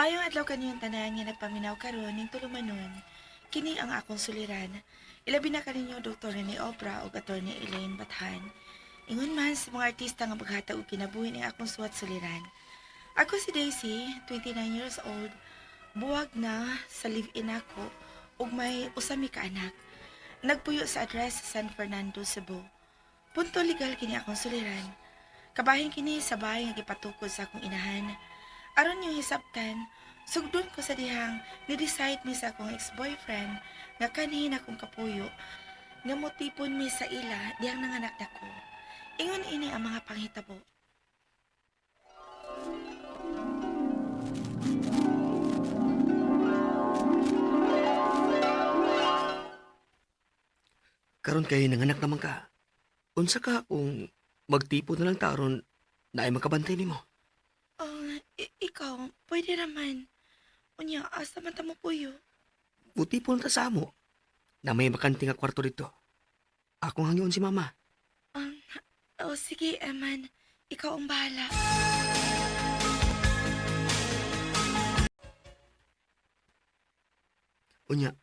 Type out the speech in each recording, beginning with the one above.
Maayong adlaw kaniyong tanan nga nagpaminaw karon ning tulumanon. Kini ang akong suliran. Ilabi na kaninyo Dr. Rene Obra ug Attorney Elaine Bathan. Ingon man sa mga artista nga maghatag og kinabuhi ning akong suwat suliran. Ako si Daisy, 29 years old, buwag na sa live-in ako ug may usa mi ka anak. Nagpuyo sa address sa San Fernando, Cebu. Punto legal kini akong suliran. Kabahin kini sa bahay nga gipatukod sa akong inahan. Aron yung hisabtan, sugdon ko sa dihang ni-decide mi sa akong ex-boyfriend nga kanhin akong kapuyo nga motipon mi sa ila dihang nanganak nako. Ingon ini ang mga panghitabo. Karon kay nanganak naman ka. Unsa ka kung magtipon na lang ta aron naay makabantay nimo? Oh, ikaw, pwede raman. Unya, asa man ta mo puyo? Mutipon ta sa amo. Na may bakante nga kwarto dito. Akong hangyoon si mama. Um, oh, sige, Eman. Ikaw ang bahala. Unya,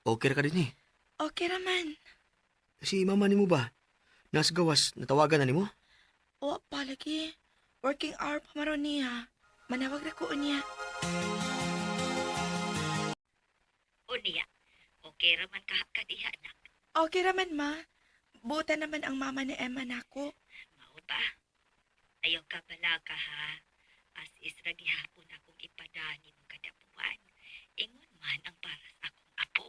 okay ra ka din eh. Okay raman. Si mama nimo ba? Nasa gawas, natawagan na nimo? O, palagi. Working hour pa maron niya. Manawag ra ko unya. Unya, okay raman ka kadiha nak. Okay raman, ma. Buta naman ang mama ni Emma nako. Mao ba? Ayaw ka bala ka ha. As is ra gihapon akong ipadani mo kada buwan. Ingon man ang para sa akong apo.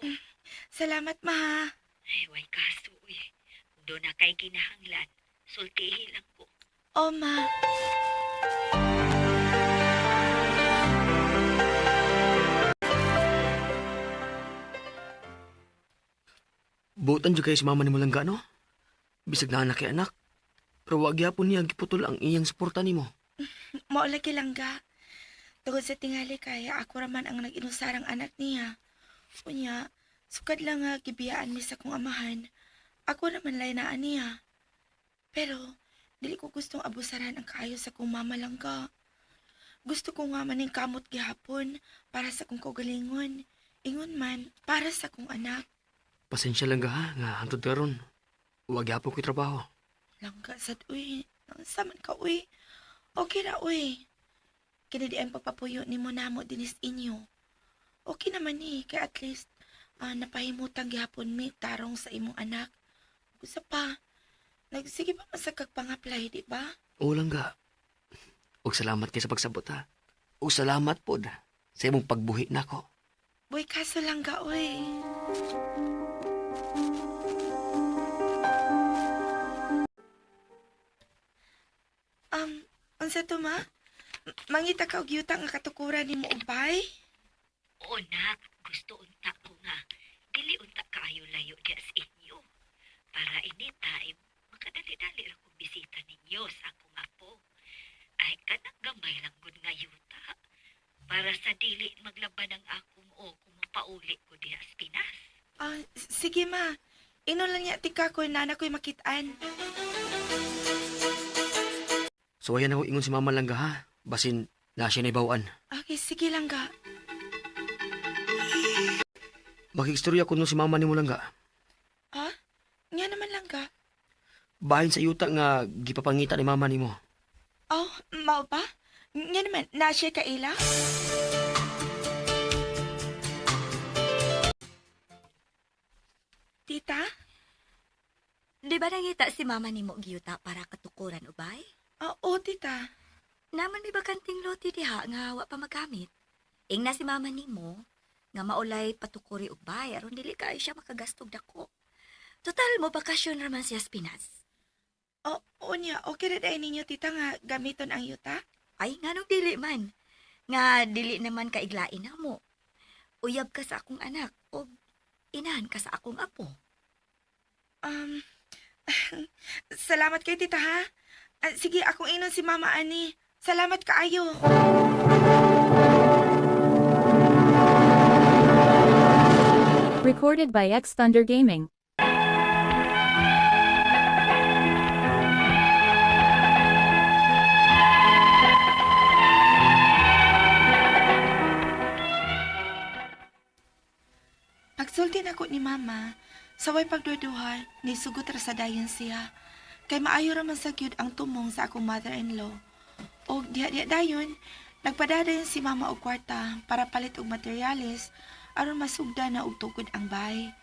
Salamat, ma. Ha. Ay, way kaso uy. Kung doon na kay kinahanglan, sultihi lang ko. O, ma. Butan jud kay si mama nimo lang no? Bisag na anak kay anak. Pero wa gyapon niya giputol ang iyang suporta nimo. Mao lagi lang ga. Tungod sa tingali kaya ako raman ang nag-inusarang anak niya. Unya, sukad lang nga gibiyaan mi sa kong amahan. Ako naman lainaan niya. Pero, dili ko gustong abusaran ang kaayo sa kong mama lang ga. Gusto ko nga maning kamot gihapon para sa kong kaugalingon. Ingon man, para sa kong anak. Pasensya lang ga ha, nga hantod karon. Wa gyapon ko'y trabaho. Langga sad uy. Sa man ka uy. Okay ra uy. Kini di ang pagpapuyo ni mo namo dinis inyo. Okay naman ni kay at least napahimutang gihapon mi tarong sa imong anak. Usa pa, nagsige pa man sa kag pang-apply, di ba? Oo lang ga. Og salamat kay sa pagsabot ha. Og salamat pod sa imong pagbuhi nako. Boy, kaso lang ga uy. Um, unsa to ma? Mangita ka og yuta nga katukuran nimo og bay? Oo nak, gusto unta ko nga. Dili unta kaayo layo diya sa inyo. Para anytime, makadali-dali ra kong bisita ninyo sa akong apo. Ay, kanang gamay lang gud nga yuta. Para sa dili maglaban ang akong o kung mapauli ko diha sa Pinas. Ah, sige ma. Ino lang niya tika ko nana ko'y makitaan. So ayan ako ingon si mama lang ga ha. Basin na siya naibawaan. Okay, sige lang ga. Makikstorya ko no si mama nimo lang ga. Ha? Nga naman lang ga. Bahin sa yuta nga gipapangita ni mama nimo. Oh, mao ba? Nga naman, na siya kaila? Tita? Di ba nangita si mama nimo og yuta para katukuran ubay? Oo, tita. Naman may bakanting lote diha nga wa pa magamit. Ingna si mama nimo nga maulay patukuri ubay aron dili kaayo siya makagastog dako. Total mo bakasyon raman siya sa Pinas. Oh, unya, okay na dahil ninyo, tita, nga gamiton ang yuta? Ay nganong dili man. Nga dili naman kaiglain na mo. Uyab ka sa akong anak o inahan ka sa akong apo. Um, salamat kay tita, ha? Ah, sige, akong inon si Mama Ani. Salamat kaayo. Recorded by X Thunder Gaming. Gisulti nako ni mama, sa way pagduduha, nisugot ra sa dayon siya. Kay maayo ra man sa gyud ang tumong sa akong mother-in-law. Og diha-diha dayon, nagpadadayon si mama og kwarta para palit og materyales aron masugda na og tukod ang bahay.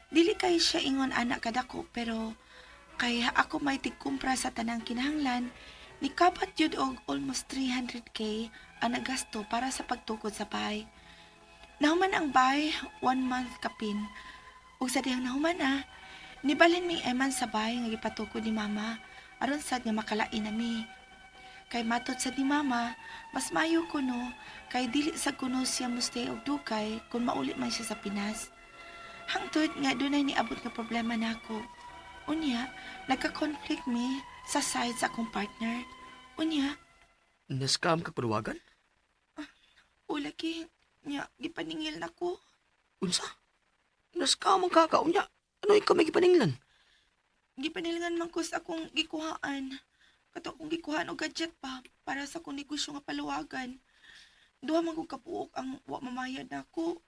Dili kay siya ingon anak kadako pero kay ako may tigkumpra sa tanang kinahanglan, nikapat jud og almost 300K ang nagasto para sa pagtukod sa bahay. Nahuman ang bahay, 1 month kapin. Ug sa dihang nahuman na, nibalhin mi Eman sa bahay nga gipatukod ni mama aron sad nga makalain na mi. Kay matod sa ni mama, mas maayo kuno kay dili sa kuno siya mustay og dugay kung mauli man siya sa Pinas. Hangtod nga dunay niabot nga problema nako. Unya, nagka-conflict mi sa side sa akong partner. Unya, Na-scam ka paluwagan? Ulaki, nya gipaningil nako. Unsa? Na-scam ang kaka, unya. Ano ikaw may gipaninglan? Gipanilngan man ko sa akong gikuhaan. Kato akong gikuhaan og gadget pa para sa akong negosyo nga paluwagan. Duha man kong kabuok ang wa mamayad nako.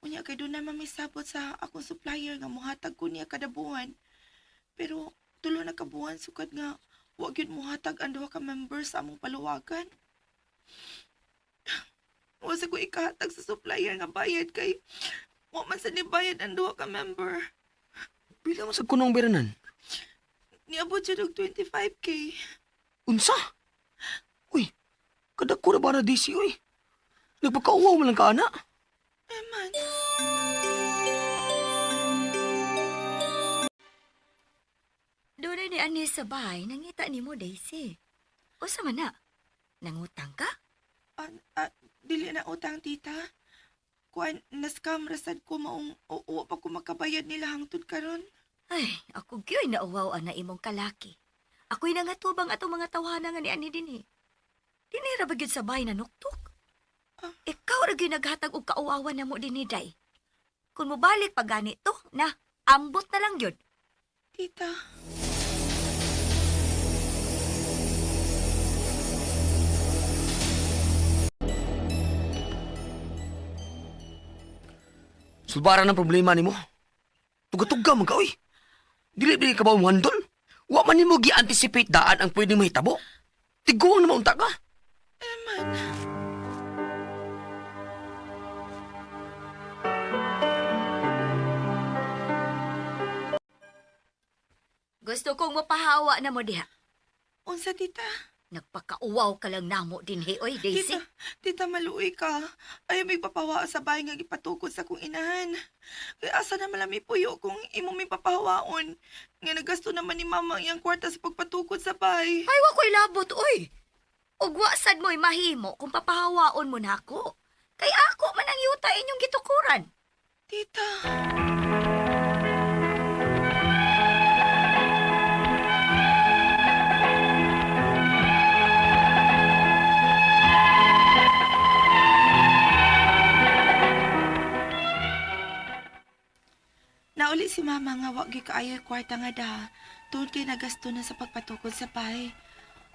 Unya kay doon na may sabot sa akong supplier nga mohatag ko niya kada buwan. Pero tulo na ka buwan sukad nga wa gyud mohatag ang duha ka members sa among paluwagan. Wa sa ko ikahatag sa supplier nga bayad kay wa man sa nibayad ang duha ka member. Pila man sa kunong biranan? Niabot siya og 25K. Unsa? Uy, kadako na ba na DC, uy? Nagpakauwaw man lang ka, ana. Eman. Doon ni Anis sa bahay, nangita nimo Daisy. Usa man na? Nangutang ka? Ah, ah, dili na utang, tita. Kuan, na-scam rasad ko maong oo pa ko makabayad nila hangtod karon. Ay, ako gyud nauwaw ana imong kalaki. Ako'y nangatubang atong mga tawhana nga ni ani dinhi. Dinhi ra ba gyud sa bahay na nuktok? Ah. Ikaw ra gyud naghatag og kauwawan namo dinhi, day. Kung mobalik pa gani to, na, ambot na lang gyud. Tita. Sulbaran ang problema nimo. Tuga-tuga man ka, uy. Dili dili ka ba muhandol? Wa man nimo gi-anticipate daan ang pwedeng mahitabo. Tiguang na maunta ka. Eman. Gusto kong mapahawa na mo diha. Unsa, tita? Nagpakauwaw ka lang namo dinhi, oy, Daisy. Tita, tita, maluoy ka. Ayaw may papawa sa bahay nga gipatukod sa kong inahan. Kaya asa na malami puyo kung imo may papahawaon. Nga nagasto naman ni mama ang iyang kwarta sa pagpatukod sa bahay. Ay, wa ko'y labot, oy. Ug wa sad mo'y mahimo kung papahawaon mo nako. Kay ako man ang yuta inyong gitukuran. Tita. Nauli si mama nga wa gyud kaayo kwarta nga da tungod kay nagasto na sa pagpatukod sa bahay.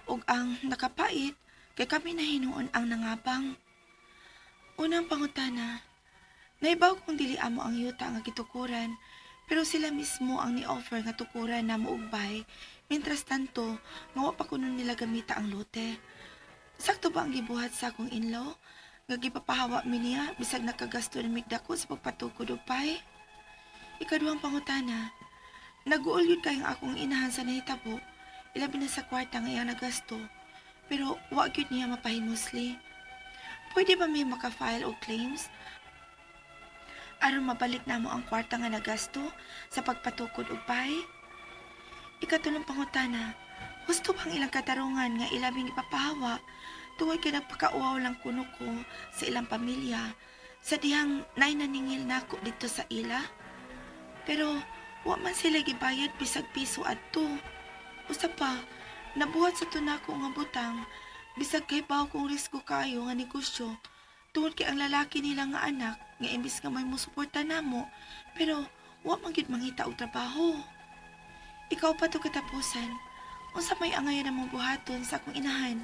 Ug ang nakapait kay kami na hinuon ang nangabang. Unang pangutana, naibaw kong dili amo ang yuta nga gitukuran, pero sila mismo ang ni-offer nga tukuran na og bahay, mientras tanto nga wa pa kuno nila gamita ang lote. Sakto ba ang gibuhat sa akong in-law? Nga gipapahawa mi niya bisag nakagasto ni migdako sa pagpatukod og bahay? Ikaduhang pangutana, naguol yun kayong akong inahan sa nahitabo, ilabi na sa kwarta nga iyang nagasto, pero wa gyud niya mapahimusli. Pwede ba may maka-file og claims? Aron mabalik namo ang kwarta nga nagasto sa pagpatukod og bahay? Ikatulong pangutana, husto bang ilang katarungan nga ilabing ipapahawa tungod kay nagpakauwaw lang kuno ko sa ilang pamilya sa dihang nay naningil nako dito sa ila? Pero wa man sila gibayad bisag piso adto. Usa pa, nabuhat sa tunako nga butang bisag kay baw kong risgo kayo nga negosyo tungod kay ang lalaki nila nga anak nga imbis nga may musuporta namo pero wa man gyud mangita og trabaho. Ikaw pa to katapusan. Unsa may angayan namong buhaton sa akong inahan?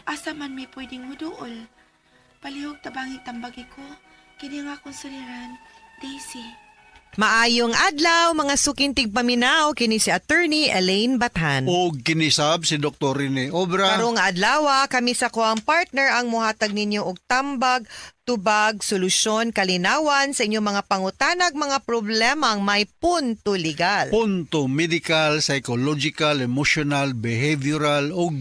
Asa man may pwedeng muduol? Palihog tabangi tambagi ko. Kini nga akong suliran, Daisy. Maayong adlaw mga suking tigpaminaw, kini si Attorney Elaine Bathan. O kinisab si Dr. Rene Obra. Karong adlaw kami sa kuang partner ang muhatag ninyo og tambag, tubag, solusyon, kalinawan sa inyong mga pangutanag, mga problema ang may punto legal. Punto medical, psychological, emotional, behavioral ug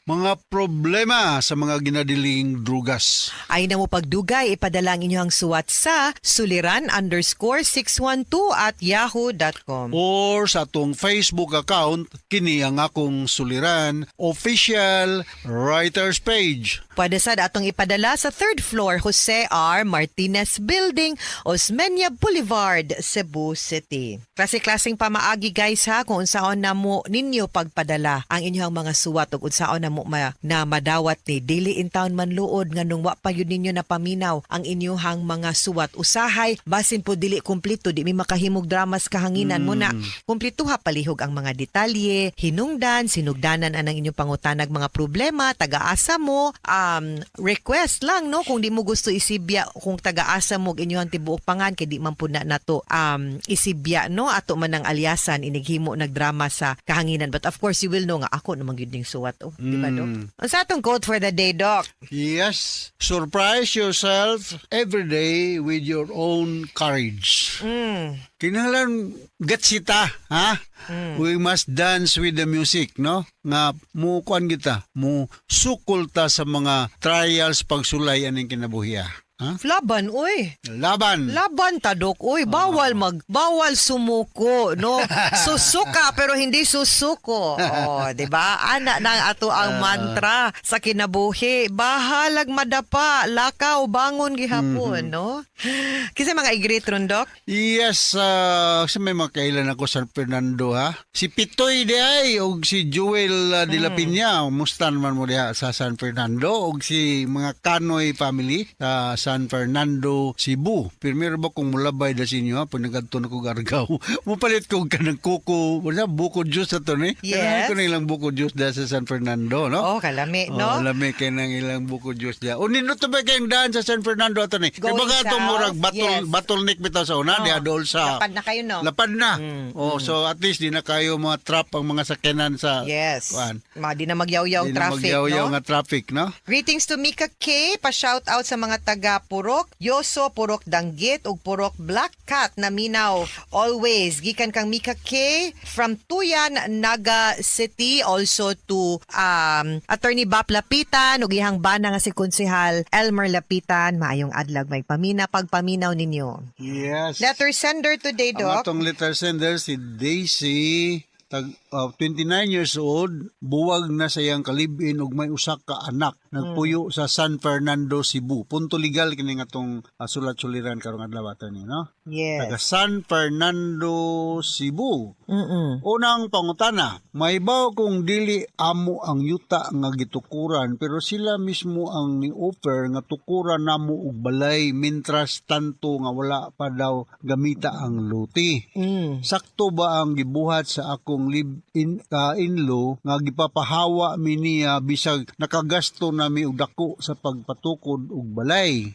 mga problema sa mga ginadiling drugas. Ay na mo pagdugay, ipadala ang inyong suwat sa suliran_612@yahoo.com. Or sa atong Facebook account, kini ang akong suliran official writers page. Pwede sad atong ipadala sa third floor, Jose R. Martinez Building, Osmeña Boulevard, Cebu City. Klase-klaseng pamaagi, guys, ha, kung unsaon na mo ninyo pagpadala ang inyong mga suwat ug unsaon na mo na madawat ni dili in town man luod nganong wa pa yun ninyo napaminaw ang inyong mga suwat. Usahay basin po dili kumpleto, di mi makahimog dramas kahanginan mo na kumplituha palihog ang mga detalye, hinungdan, sinugdanan anang inyong pangutanag mga problema, taga-asa mo, request lang, no, kung di mo gusto isibya kung taga-asa mo og inyong tibuok pangan kay di man pud na nato isibya, no, ato man ang alyasan inighimo nagdrama sa kahanginan. But of course you will know nga ako naman gyud ning suwat, oh, di ba, Dok? Unsa atong quote for the day, Doc? Yes, surprise yourself every day with your own courage. Kinahanglan gatsita, ha? We must dance with the music, no? Nga mo kuan kita, mo sukol ta sa mga trials pagsulay aning kinabuhi. Ha? Laban, oy. Laban. Laban ta, Dok. Uy, bawal sumuko, no? Susuka pero hindi susuko. Oh, 'di ba? Ana na ang ato ang mantra sa kinabuhi. Bahalag madapa, lakaw, bangon gihapon, no? Kinsa mga i-greet ron, Dok? Yes, sa may makailan ako San Fernando, ha. Si Pitoy di ay og si Joel de la Peña, musta naman mo diha sa San Fernando, og si mga Kanoy family sa San Fernando, Cebu. Primero ba kung mulabay da sa inyo ha, pag nagadto na ko Argao, mupalit ko kanang kuko, wala buko juice na to ni. Yes. Ko na ilang buko juice da sa San Fernando, no? Oh, kalami, no? Oh, lami kay nang ilang buko juice diha. O nindot ba kayong daan sa San Fernando ato ni? Going Kay baga atong south, murag batol yes. bottleneck bitaw sa una, Oh, diha dool sa lapad na kayo, no? Lapad na. Oh, so at least di na kayo mga trap ang mga sakyanan sa Yes. kuan. Ma, di na magyaw-yaw Di na traffic, magyaw-yaw no? nga traffic, no? Greetings to Mika K. Pa-shout out sa mga taga Purok Yoso, Purok Danggit ug Purok Black Cat na minaw always. Gikan kang Mika K from Tuyan, Naga City. Also to Attorney Bap Lapitan ug iyang bana nga si Konsehal Elmer Lapitan. Maayong adlaw, may pamina pagpaminaw ninyo. Yes. Letter sender today, Ang Doc. atong letter sender si Daisy, tag 29 years old, buwag na sa iyang kalibin ug may usa ka anak. Nagpuyo sa San Fernando, Cebu. Punto legal kini nga atong sulat-suliran karong adlaw ato ni, no? Taga Yes. San Fernando, Cebu. Unang pangutana, mahibaw kung dili amo ang yuta nga gitukuran pero sila mismo ang ni-offer nga tukuran namo og balay mintras tanto nga wala pa daw gamita ang lote. Sakto ba ang gibuhat sa akong live-in in-law nga gipapahawa mi niya bisag nakagasto nami og dako sa pagpatukod og balay?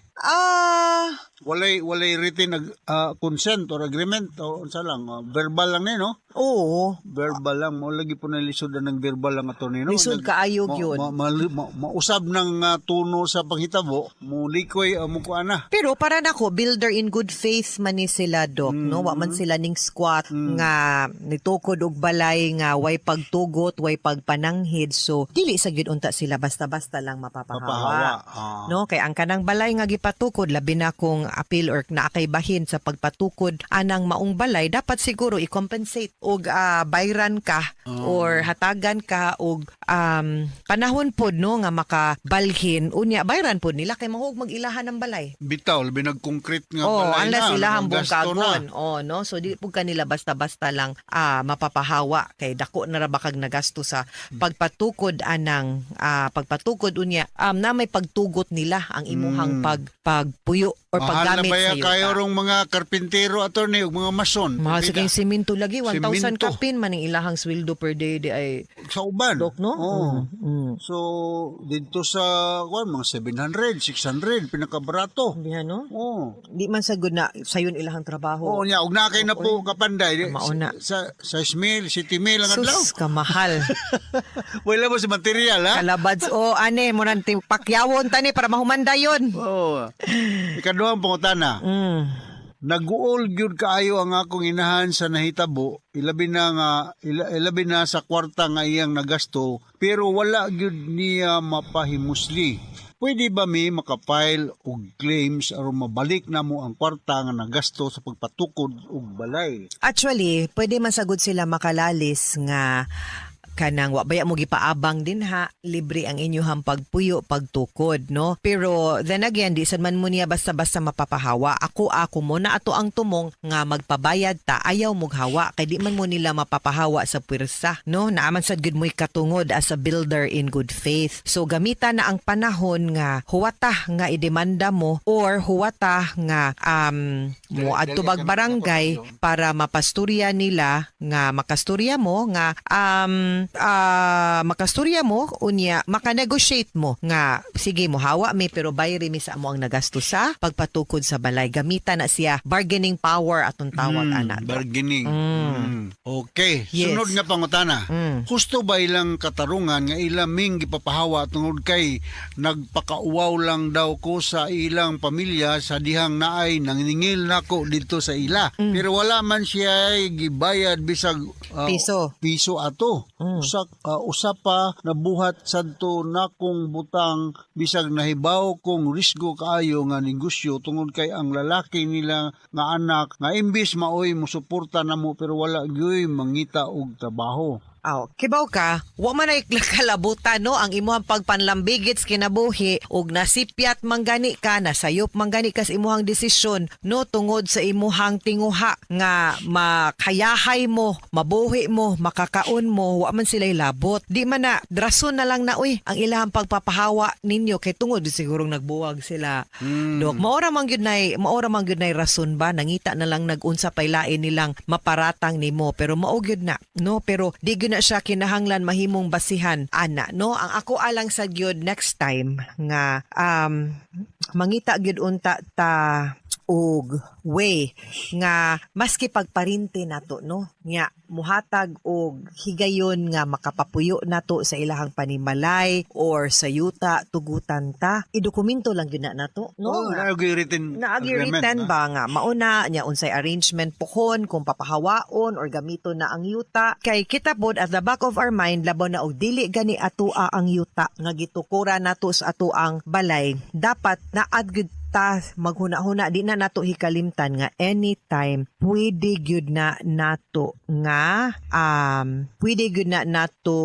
Walay written consent or agreement o unsa lang, verbal lang ni, no? Oo. Verbal lang mo lagi po na lisod na ng verbal lang ato ni, no? Lisod kaayo gyud. Mausab ng tuno sa panghitabo, mo likoy mo kuan na. Pero para nako, builder in good faith man ni sila, Doc, no? Wa man sila ning squat nga nitukod og balay nga way pagtugot, way pagpananghid. So dili sa gyud unta sila basta-basta lang mapapahawa. Mapahawa. No, kay ang kanang balay nga gipatukod, labi na kung appeal or naa kay bahin sa pagpatukod anang maong balay, dapat siguro i-compensate og bayran ka or hatagan ka og panahon pod, no, nga makabalhin unya bayran pod nila kay mahug mag-ilahan ng balay. Bitaw, labi nag-concrete nga Oh, balay unless na, ilahang buong gasto na. kagon. Oh, no. So di pud kanila basta-basta lang mapapahawa kay dako na ra ba kag nagasto sa pagpatukod anang pagpatukod unya na may pagtugot nila ang imuhang pagpuyo. or Mahal na paggamit ba sa yuta. kayo rong mga karpintero, attorney, ug mga mason? Mahal sa Pila. kayong simento lagi, 1,000 Simento. kapin man ang ilahang sweldo per day di ay Sa uban. Dok, no? Oo. Mm. So, dito sa, kuwan, mga 700, 600, pinakabarato. Hindi no? Oo. Di man sa good na sayon ilahang trabaho. Oo niya, ug na kay na po kapanday. Mauna. Sa 6 mil, 7 mil ang adlaw. Sus, kamahal. Wala mo sa material, ha? Kalabads o ane mo nang pakyawon tani para mahumanda yon. Oo. Ikaduhang pangutana. Naguol gyud kaayo ang akong inahan sa nahitabo, ilabi na nga ilabi na sa kwarta nga iyang nagasto, pero wala gyud niya mapahimusli. Pwede ba mi makapile og claims aron mabalik namo ang kwarta nga nagasto sa pagpatukod og balay? Actually, pwede man sagud sila makalalis nga kanang wa baya mo gipaabang din ha, libre ang inyuhang pagpuyo, pagtukod, no? Pero then again, di sad man mo niya basta-basta mapapahawa. Ako ako mo na ato ang tumong nga magpabayad ta, ayaw mo hawa kay di man mo nila mapapahawa sa puwersa, no? Naaman sad gud mo'y katungod as a builder in good faith. So gamita na ang panahon nga huwata nga idemanda mo or huwata nga mo adto bag barangay para mapasturya nila nga makasturya mo nga makasturya mo, unya makanegotiate mo nga sige, mo hawa mi pero bayri mi sa amo ang nagasto sa pagpatukod sa balay. Gamita na siya bargaining power atong tawag ana. Bargaining. Okay. Yes. Sunod nga pangutana. Husto ba ilang katarungan nga ilang ming gipapahawa tungod kay nagpakauwaw lang daw ko sa ilang pamilya sa dihang naay nanginingil nako dito sa ila? Pero wala man siya ay gibayad bisag Piso. piso ato. Usa pa nabuhat sadto nakong butang bisag nahibaw kong risgo kaayo nga negosyo tungod kay ang lalaki nila nga anak nga imbis maoy musuporta namo pero wala gyoy mangita og trabaho. Aw, kibaw ka, wa man ay kalabutan, no, ang imuhang pagpanlambigit sa kinabuhi ug nasipyat man gani ka, nasayop man gani ka sa imuhang desisyon, no, tungod sa imuhang tinguha nga makayahay mo, mabuhi mo, makakaon mo, wa man sila'y labot. Di man na rason na lang na uy ang ilahang pagpapahawa ninyo kay tungod sigurong nagbuwag sila. Dok, maora man gyud nay rason ba, nangita na lang nagunsa pay lain nilang maparatang nimo, pero mao gyud na, no? Pero di gyud na siya kinahanglan mahimong basihan ana, no? Ang ako alang sa gyud next time nga mangita gyud unta ta og way nga maski pagparinte nato, no, nga muhatag og higayon nga makapapuyo nato sa ilahang panimalay or sa yuta, tugutan ta, idokumento lang gyud na nato, no? Oh, Nga naagi written naagi agreement, written na. ba nga mauna niya unsay arrangement pohon kung papahawaon or gamiton na ang yuta, kay kita pod at the back of our mind, labaw na og dili gani atoa ang yuta nga gitukura nato sa ato ang balay, dapat naad gyud ta maghuna-huna, di na nato hikalimtan nga anytime pwede gyud na nato nga pwede gyud na nato,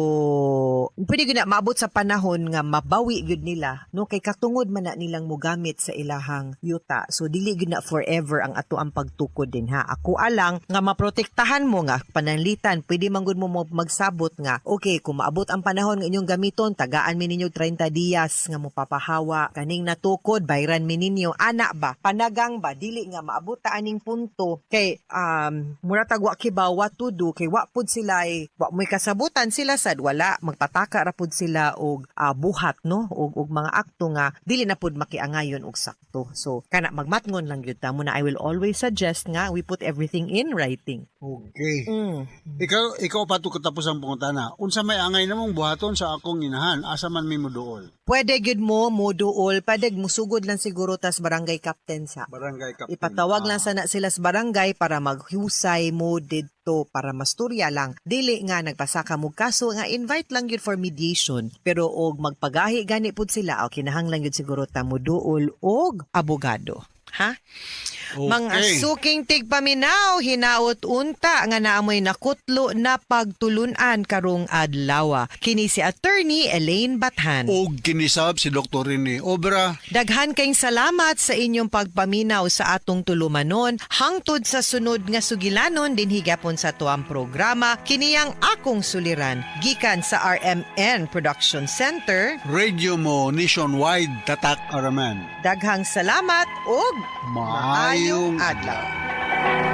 pwede gyud na maabot sa panahon nga mabawi gyud nila, no, kay katungod man na nilang mogamit sa ilahang yuta. So dili gyud na forever ang ato ang pagtukod din ha. Ako alang nga maprotektahan mo nga pananglitan pwede man gud mo magsabot nga okay, kung maabot ang panahon nga inyong gamiton, tagaan mi ninyo 30 dias nga mopapahawa, kaning natukod bayran mi ninyo, ana ba, panagang ba, dili nga maabot ta aning punto kay mura tag wa kibaw what to do, kay wa pud sila ay wa mo'y kasabutan, sila sad wala, magpataka ra pud sila og buhat, no, og mga akto nga dili na pud makiangayon og sakto. So kana magmatngon lang gyud ta mo na I will always suggest nga we put everything in writing. Okay. Ikaw ikaw pa to katapos ang pangutana. Unsa may angay namong buhaton sa akong inahan? Asa man mi moduol? Pwede gyud mo moduol, pwede musugod lang siguro tas barangay captain sa Barangay captain. Ipatawag lang sana sila sa barangay para maghusay mo didto para masturya lang. Dili nga nagpasaka mo kaso nga invite lang yun for mediation. Pero og magpagahi gani pud sila, o kinahanglan yun siguro ta mo duol og abogado. Ha? Okay. Mga suking tigpaminaw, hinaot unta nga naamoy nakutlo na pagtulunan karong adlaw. Kini si Attorney Elaine Bathan. Og kinisab si Dr. Rene Obra. Daghan kayong salamat sa inyong pagpaminaw sa atong tulumanon hangtod sa sunod nga sugilanon dinhi gapon sa tuang programa kiniyang akong suliran gikan sa RMN Production Center. Radio mo nationwide, tatak araman. Daghang salamat ug Maayong maayong adlaw.